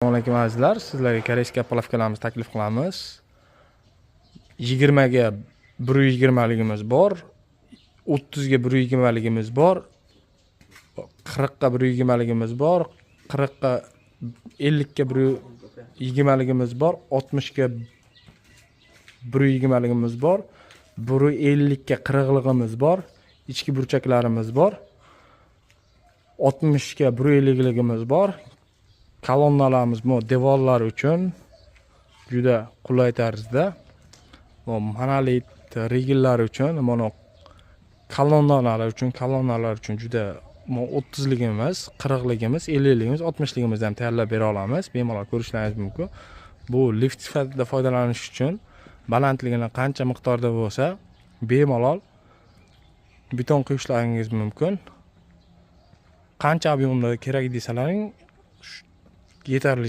Assalomu alaykum azizlar, sizlarga корейский опалубка larimizni taklif qilamiz. 20 ga 1,20 ligimiz bor, 30 ga 1,20 ligimiz bor, 40 ga 1,20 ligimiz bor, 40 ga 50 ga 1,20 ligimiz bor, 60 ga 1,20 ligimiz bor, 1,50 ga 40 ligimiz bor, ichki burchaklarimiz bor, 60 ga 1,50 ligimiz bor. Kolonnalarimiz bu devorlar uchun juda qulay tarzda. Bu monolit rigellar uchun, mana kolonnalar uchun juda 30 ligimiz, 40 ligimiz, 50 ligimiz, 60 ligimizni ham tayyorlab bera olamiz. Bemalol ko'rishlaringiz mumkin. Bu lift sifatida foydalanish uchun balandligini qancha miqdorda bo'lsa, bemalol beton quyishlaringiz mumkin. Qancha объем da kerak desalaring, yetarli.